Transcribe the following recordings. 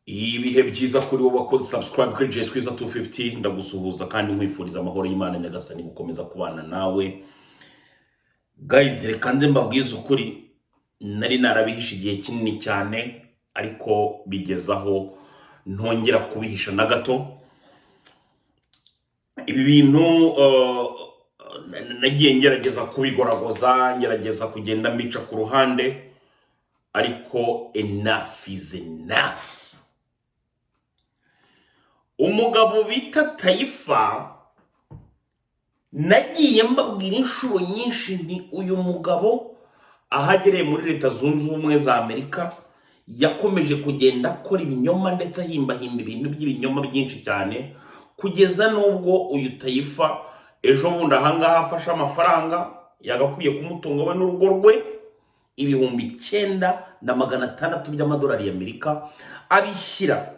Ibihe byiza kuri wowe wakoze subscribe kuri Jay Squeezer 250. Ndagusuhuza kandi nkwifuriza amahoro y'Imana Nyagasani gukomeza kubana nawe. Guys, reka nze mbabwize ukuri, nari narabihishe igihe kinini cyane, ariko bigezaho ntongera kubihisha na gato. Ibi bintu nagiye ngerageza kubigoragoza, ngerageza kugenda mbica ku ruhande, ariko enough is enough. Umugabo bita Taifa, nagiye mbabwira inshuro nyinshi nti uyu mugabo aho agereye muri Leta Zunze Ubumwe za Amerika yakomeje kugenda akora ibinyoma, ndetse ahimbahimba ibintu by'ibinyoma byinshi cyane, kugeza n'ubwo uyu Taifa ejo bundi ahangaha afashe amafaranga yagakwiye kumutunga we n'urugo rwe, 9600 by'amadolari y'Amerika, abishyira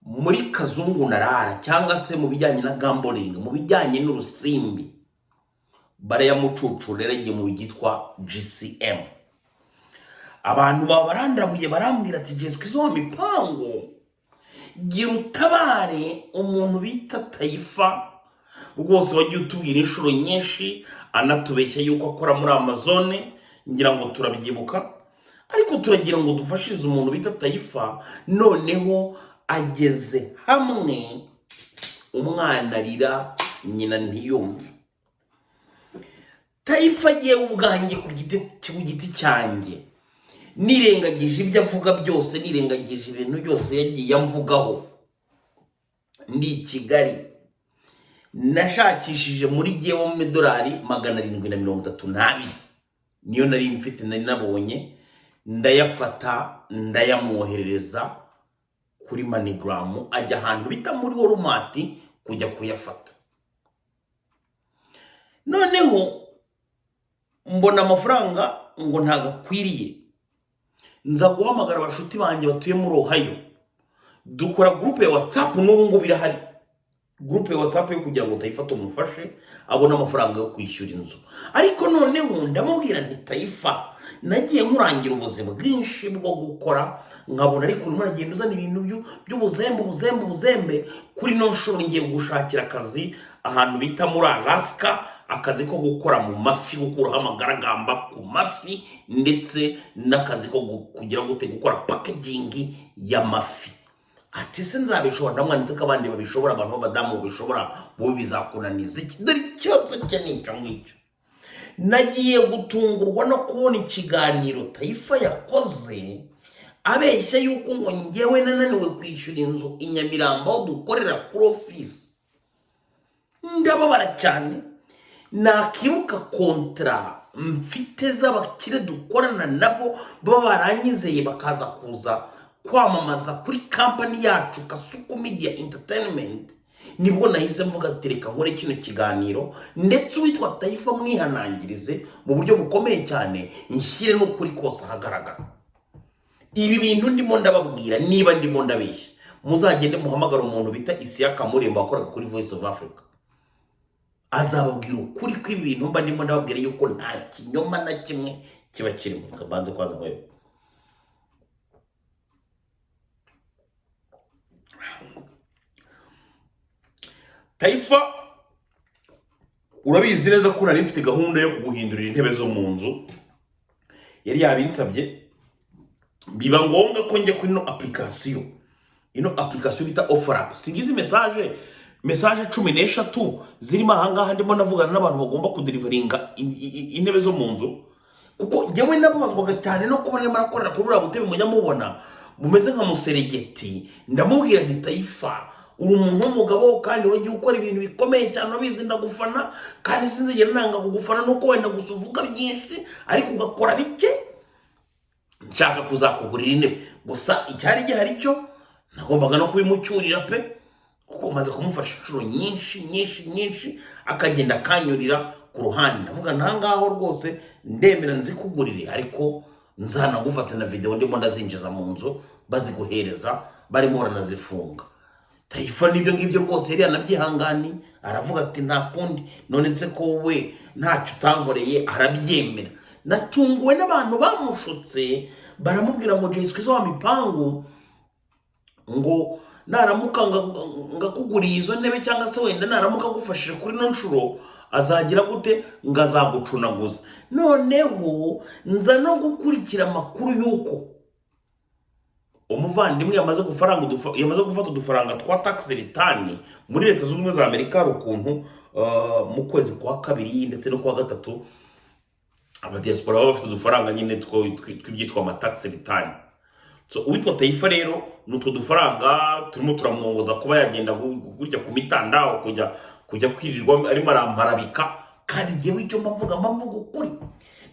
muri kazungu narara, cyangwa se mu bijyanye na gambling, mu bijyanye n'urusimbi. Barayamucucura, yagiye mu byitwa GCM. Abantu baba barandabuye, barambwira ati: "Jezwe izo mipango, gira utabare umuntu bita Taifa rwose, wagiye utubwira inshuro nyinshi anatubeshya yuko akora muri Amazon." Ngira ngo turabyibuka, ariko turagira ngo dufashirize umuntu bita Taifa. Noneho ageze hamwe umwana arira nyina ntiyumve. Taifa agiye ubwanjye ku giti cyanjye, nirengagije ibyo avuga byose, nirengagije ibintu byose yagiye amvugaho, ndi i Kigali nashakishije muri jyewe mu idolari 732, niyo nari mfite, nari nabonye, ndayafata ndayamwoherereza kuri MoneyGram, ajya ahantu bita muri Walmart kujya kuyafata. Noneho mbona amafaranga ngo ntabwo akwiriye, nza guhamagara abashuti banjye batuye muri Ohio, dukora groupe ya WhatsApp. N'ubu ngubu irahari, groupe ya WhatsApp yo kugira ngo Taifa tumufashe abone amafaranga yo kwishyura inzu. Ariko noneho ndamubwira nti: "Taifa, nagiye nkurangira ubuzima bwinshi bwo gukora, nkabona ariko urimo uragenda uzana ibintu by'ubuzembe, ubuzembe, ubuzembe. Kuri ino nshuro ngiye gushakira akazi ahantu bita muri Alaska, akazi ko gukora mu mafi, gukuraho amagaragamba ku mafi, ndetse n'akazi ko kugira gute, gukora packaging y'amafi." Ati: "Se nzabishobora?" Ndamwanditse ko abandi babishobora, abantu b'abadamu babishobora, wowe bizakunaniza iki? Dore ikibazo cye ni icyo ngicyo. Nagiye gutungurwa no kubona ikiganiro Taifa yakoze abeshya yuko ngo njyewe nananiwe kwishyura inzu i Nyamirambo aho dukorera kuri ofisi. Ndababara cyane, nakibuka contrat mfite z'abakire dukorana nabo, baba baranyizeye bakaza kuza kwamamaza kuri company yacu Kasuku Media Entertainment. Nibwo nahise mvuga ati: "Reka nkore kino kiganiro, ndetse uwitwa Taifa mwihanangirize mu buryo bukomeye cyane, nshyire n'ukuri kose ahagaragara." Ibi bintu ndimo ndababwira, niba ndimo ndabeshya, muzagende muhamagara umuntu bita Isiyaka Murembo wakoraga kuri Voice of Africa, azababwira ukuri kw'ibintu mba ndimo ndababwira, yuko nta kinyoma na kimwe kiba kirimo. Reka mbanze kwanza nkwereke. Taifa, urabizi neza ko nari mfite gahunda yo kuguhindurira intebe zo mu nzu, yari yabinsabye, biba ngombwa ko njya kuri ino application, ino application bita OfferUp. Singizi message 13 zirimo ahangaha, ndimo ndavugana n'abantu bagomba kudeliveringa intebe zo mu nzu, kuko njyewe nababazwaga cyane no kubona arimo arakorera kuri buriya butebe mujya mubona bumeze nka museregeti. Ndamubwira nti: "Taifa, uri umuntu w'umugabo kandi wagiye ukora ibintu bikomeye cyane, urabizi ndagufana kandi sinzigera nanga kugufana, nuko wenda gusa uvuga byinshi ariko ugakora bike. Nshaka kuzakugurira intebe." Gusa icyari gihari cyo nagombaga no kubimucyurira pe, kuko maze kumufasha inshuro nyinshi nyinshi nyinshi, akagenda akanyurira ku ruhande. Ndavuga nta ngaho rwose, ndemera nzikugurire, ariko nzanagufata na videwo ndimo ndazinjiza mu nzu baziguhereza, barimo baranazifunga. Taifa n'ibyo ngibyo rwose yari yanabyihangani, aravuga ati: "Nta kundi, none se ko wowe ntacyo utankoreye?" Arabyemera. Natunguwe n'abantu bamushutse, baramubwira ngo Jay Squeezer wa mipangu. Ngo naramuka ngakuguriye izo ntebe, cyangwa se wenda naramuka agufashije kuri ino nshuro, azagira gute? Ngo azagucunaguza. Noneho nza no gukurikira amakuru y'uko umuvandimwe yamaze gufata udufaranga twa tax return muri Leta Zunze Ubumwe za Amerika. Hari ukuntu mu kwezi kwa kabiri ndetse no kwa gatatu abadiaspora baba bafite udufaranga nyine tw'ibyitwa ama tax return. So uwitwa Taifa rero ni utwo dufaranga turimo turamwongoza kuba yagenda gutya ku mitandao, kujya kwirirwa arimo aramparabika. Kandi njyewe icyo mba mvuga ukuri.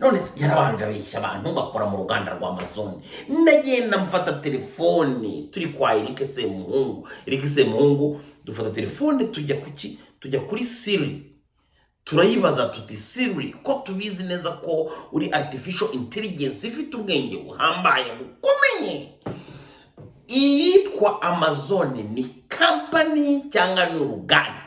None se yarabanje abeshya abantu bakora mu ruganda rwa Amazon. Ndagenda mfata telefone turi kwa Eric Semuhungu, Eric Semuhungu, dufata telefone tujya kuki, tujya kuri Siri, turayibaza tuti: "Siri, ko tubizi neza ko uri artificial intelligence ifite ubwenge buhambaye bukomeye, iyitwa Amazon ni company cyangwa ni uruganda?"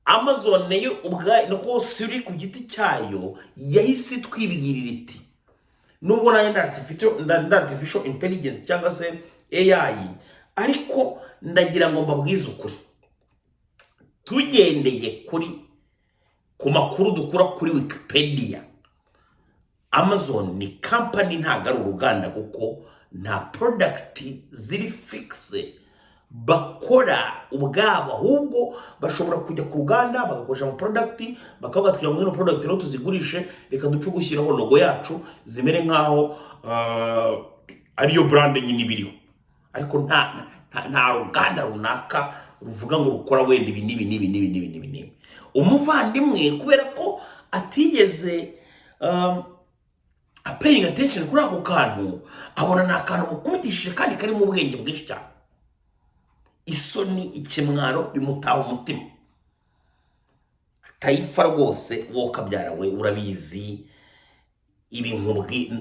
Amazon yo ubwa nuko Siri ku giti cyayo yahise itwibwirira iti: "Nubwo nanjye ndi artificial intelligence cyangwa se AI, ariko ndagira ngo mbabwize ukuri, tugendeye ku makuru dukura kuri Wikipedia, Amazon ni company, ntabwo ari uruganda, kuko nta product ziri fixe bakora ubwabo. Ahubwo bashobora kujya ku ruganda bagakoresha ama product, bakavuga kugira ngo zino product rero tuzigurishe, reka dupfe gushyiraho logo yacu zimere nk'aho ariyo brand nyine ibiriho, ariko nta ruganda runaka ruvuga ngo rukora wenda ibi n'ibi n'ibi n'ibi n'ibi n'ibi n'ibi." Umuvandimwe, kubera ko atigeze paying attention kuri ako kantu, abona ni akantu mukubitishije kandi karimo ubwenge bwinshi cyane, isoni, ikimwaro bimutaha umutima. Taifa rwose, wowe kabyara we, urabizi ibi nkubwi.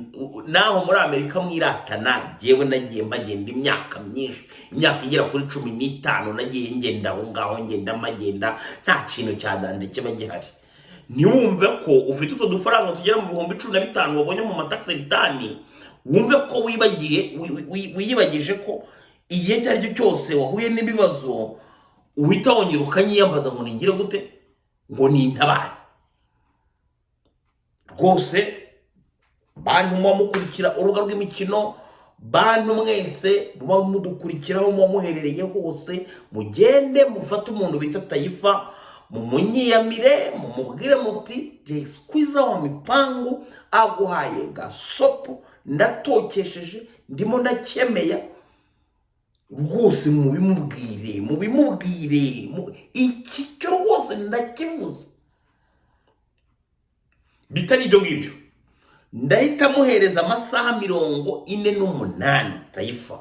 Naho muri Amerika mwiratana, jyewe nagiye mpagenda imyaka myinshi, imyaka igera kuri 15 nagiye ngenda aho ngaho, ngenda mpagenda, nta kintu cya danger kiba gihari. Ntiwumve ko ufite utwo dufaranga tugera mu 15,000 wabonye mu ma tax return, wumve ko wibagiye wiyibagije ko igihe icyo ari cyo cyose wahuye n'ibibazo uhita wongera ukanyiyambaza ngo ningire gute, ngo nintabare. Rwose bantu muba mukurikira Urubuga rw'Imikino, bantu mwese muba mudukurikiraho, muba muherereye hose, mugende mufate umuntu bita Taifa, mumunyiyamire, mumubwire muti: "Skwiza wa mipangu aguhaye gasopo, ndatokesheje, ndimo ndakemeye." Rwose mubimubwire, mubimubwire. Iki cyo rwose ndakivuze. Bitari ibyo ngibyo, ndahita muhereza amasaha 48 Taifa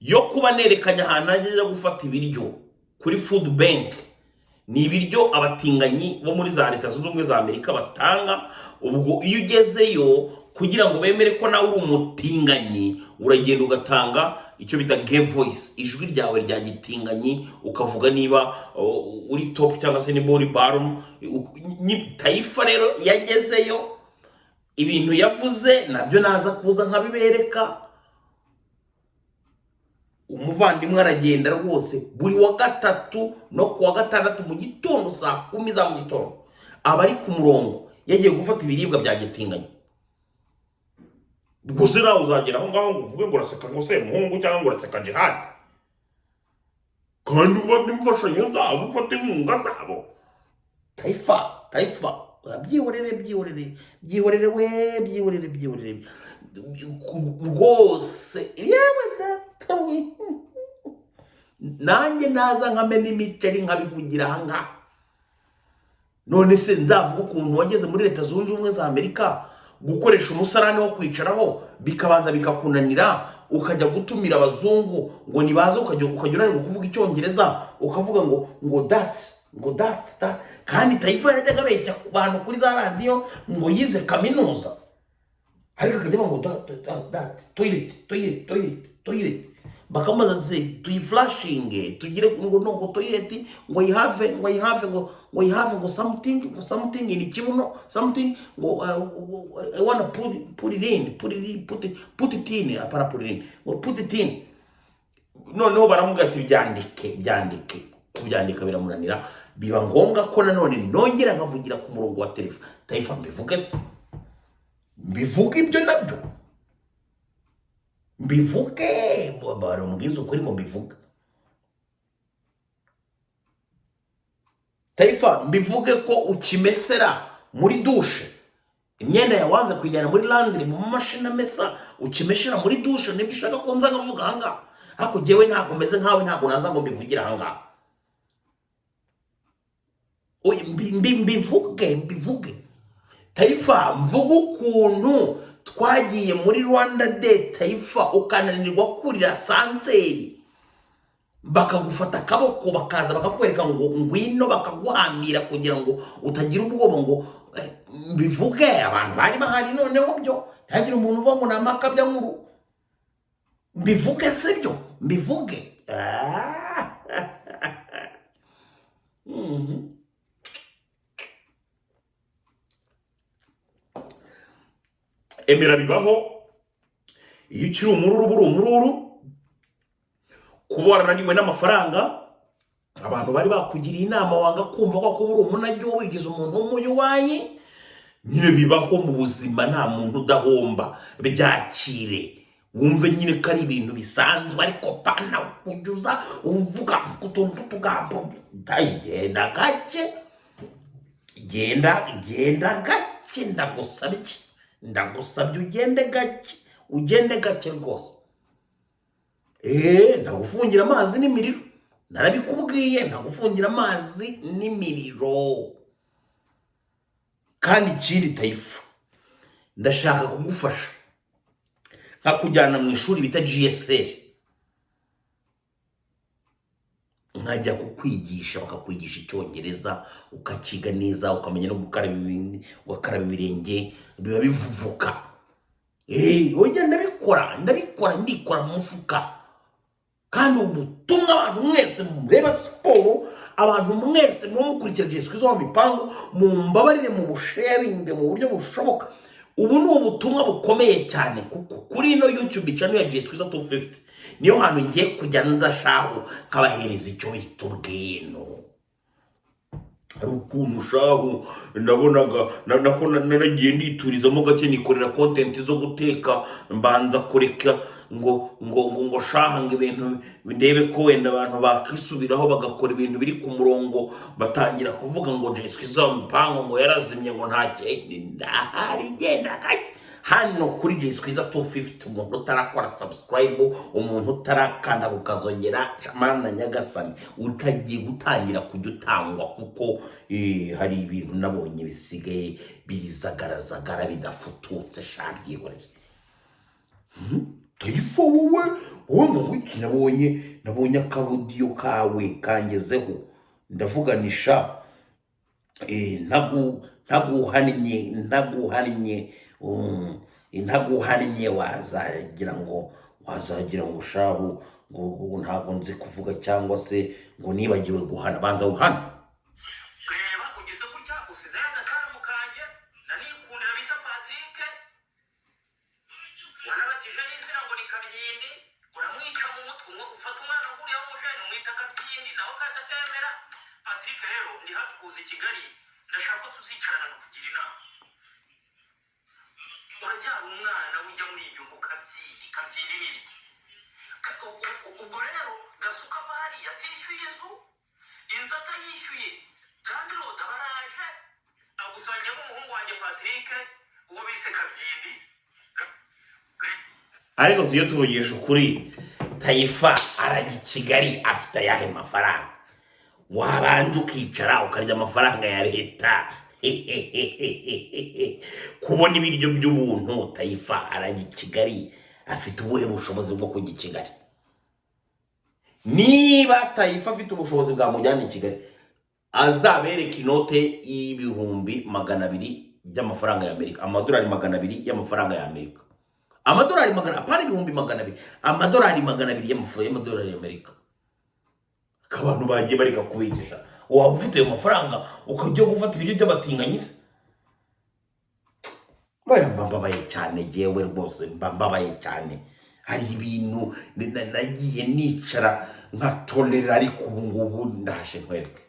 yo kuba nerekanye ahantu ajya gufata ibiryo kuri food bank. Ni ibiryo abatinganyi bo muri za Leta Zunze Ubumwe za Amerika batanga. Ubwo iyo ugezeyo, kugira ngo bemere ko nawe uri umutinganyi, uragenda ugatanga icyo bita gay voice, ijwi ryawe rya gitinganyi, ukavuga niba uri top cyangwa se niba uri bottom. Taifa rero yagezeyo, ibintu yavuze nabyo naza kuza nkabibereka. Umuvandimwe aragenda rwose buri wa gatatu no ku wa gatandatu mu gitondo, saa 10 za mu gitondo aba ari ku murongo yagiye gufata ibiribwa bya gitinganyi. Gusa nawe uzagera aho ngaho ngo uvuge ngo uraseka ngo Semuhungu cyangwa ngo uraseka Jihadi, kandi ufata imfashanyo zabo, ufata inkunga zabo. Taifa, Taifa, byihorere, byihorere, byihorere we, byihorere, byihorere rwose. Yewe data we, nanjye naza nkamena imiceri nkabivugira aha ngaha. None se nzavuga ukuntu wageze muri Leta Zunze Ubumwe za Amerika, gukoresha umusarani wo kwicaraho bikabanza bikakunanira, ukajya gutumira abazungu ngo nibaze, ukajya unanirwa kuvuga Icyongereza, ukavuga ngo that's, ngo that's that? Kandi Taifa yarajyaga abeshya ku bantu kuri za radiyo ngo yize kaminuza, ariko akajya avuga ngo that, that, that, toilet, toilet, toilet. Toilet bakamubaza se tuyiflushinge tugire ngo no, ngo toilet, ngo yihave, ngo yihave, ngo yihave, ngo something, ngo something in kibuno, something, ngo I wanna put it in, put it in, put it in, apana put it in, ngo put it in. Noneho baramubwira ati byandike, byandike. Kubyandika biramunanira, biba ngombwa ko nanone nongera nkavugira ku murongo wa telefone. Taifa, mbivuge se? Mbivuge ibyo nabyo? Mbivuge? Baramubwiza ukuri ngo mbivuge? Taifa, mbivuge ko ukimesera muri douche imyenda yawe, wanze kuyijyana muri laundry mu mamashini amesa, ukimeshera muri douche? Nibyo ushaka ko nza nkavuga ahangaha? Ariko jyewe ntabwo meze nkawe, ntabwo naza ngo mbivugire ahangaha. Oya, mbivuge, mbivuge? Taifa, mvuge ukuntu twagiye muri Rwanda Day, Taifa, ukananirwa kurira ascenseur, bakagufata akaboko, bakaza bakakwereka ngo ngwino, bakaguhambira kugira ngo utagira ubwoba, ngo mbivuge? Abantu bari bahari. Noneho byo ntihagire umuntu uvuga ngo ni amakabya nkuru. Mbivuge se byo? Mbivuge? Ah. Emera bibaho, iyo ukiri umururu uba uri umururu. Kuba warananiwe n'amafaranga, abantu bari bakugiriye inama wanga kumva ko kuba uri umunajyo wigize umuntu w'umuyuwayi nyine, bibaho mu buzima, nta muntu udahomba. Byakire, wumve nyine ko ari ibintu bisanzwe, ariko pana kujya uvuga utuntu tw'utugambo. Genda gake, genda, genda gake, ndagusabye, ndagusabye ugende gake, ugende gake rwose. Ndagufungira amazi n'imiriro, narabikubwiye, ndagufungira amazi n'imiriro. Kandi ikindi, Taifa, ndashaka kugufasha nkakujyana mu ishuri bita GSL, nkajya kukwigisha, bakakwigisha Icyongereza ukakiga neza, ukamenya no gukaraba, ugakaraba ibirenge biba bivuvuka. Oya, ndabikora, ndabikora, ndikora mu mufuka. Kandi ubutumwa, abantu mwese mureba siporo, abantu mwese muba mukurikira Jessica wa mipango, mumbabarire mu busharinge mu buryo bushoboka. Ubu ni ubutumwa bukomeye cyane, kuko kuri ino YouTube channel ya Jessica 250 niyo hantu ngiye kujya nza shahu nkabahereza icyo bita ubwino. Hari ukuntu shahu ndabonaga nako naragiye nditurizamo gake, nikorera content zo guteka, mbanza kureka ngo shaha, ngo ibintu ndebe ko wenda abantu bakisubiraho bagakora ibintu biri ku murongo. Batangira kuvuga ngo Jessica mipango ngo yarazimye, ngo nta ndahari. Genda gake hano kuri Jessica 250, umuntu utarakora subscribe, umuntu utarakanda kukazogera, mana nyagasani, utagiye gutangira kujya utangwa, kuko hari ibintu nabonye bisigaye bizagaragara bidafututse sha, byihorere. Taifa, wowe, wowe ngo wiki, nabonye akabudiyo kawe kangezeho, ndavuganisha ntaguhannye, ntaguhannye, ntaguhannye, wazagira ngo shahu ngo ntabwo nzi kuvuga, cyangwa se ngo nibagiwe guhana. Banza uhana. Reba, ugeze gutya usize agakaramu kanjye nanikundira bita Patrick, wanabatije n'izina ngo ni Kabyindi, uramwica mu mutwe. Ufata umwana nkuriya w'umujene umwita Kabyindi, nawe kadatemera. Patrick rero, ndi hafi kuza i Kigali, ndashaka ko tuzicarana kugira inama. Uracyari umwana, ujya muri ibyo ngo Kabyindi, Kabyindi ni ibiki? Ubwo rero gasuka pari atishyuye inzu, inzu atayishyuye, landlord aba araje agusangiyemo umuhungu wanjye Patrick, uwo bise Kabyindi. Ariko tujye tuvugisha ukuri, Taifa arajya i Kigali afite ayahe mafaranga? Wabanje ukicara ukarya amafaranga ya leta, kubona ibiryo by'ubuntu. Taifa arajya i Kigali afite ubuhe bushobozi bwo kujya i Kigali? Niba Taifa afite ubushobozi bwamujyana i Kigali, azabereke inote y'200,000 by'amafaranga y'Amerika, amadolari 200 y'amafaranga y'Amerika. Amadolari magana, apana 200,000, amadolari 200 y'amafaranga, y'amadolari y'Amerika. Abantu bagiye bareka kubegera. Waba ufite ayo mafaranga ukajya gufata ibiryo by'abatinganyi se? Oya, mba mbabaye cyane yewe, rwose mba mbabaye cyane. Hari ibintu nagiye nicara nkatorera, ariko ubu ngubu ndaje nkwereke.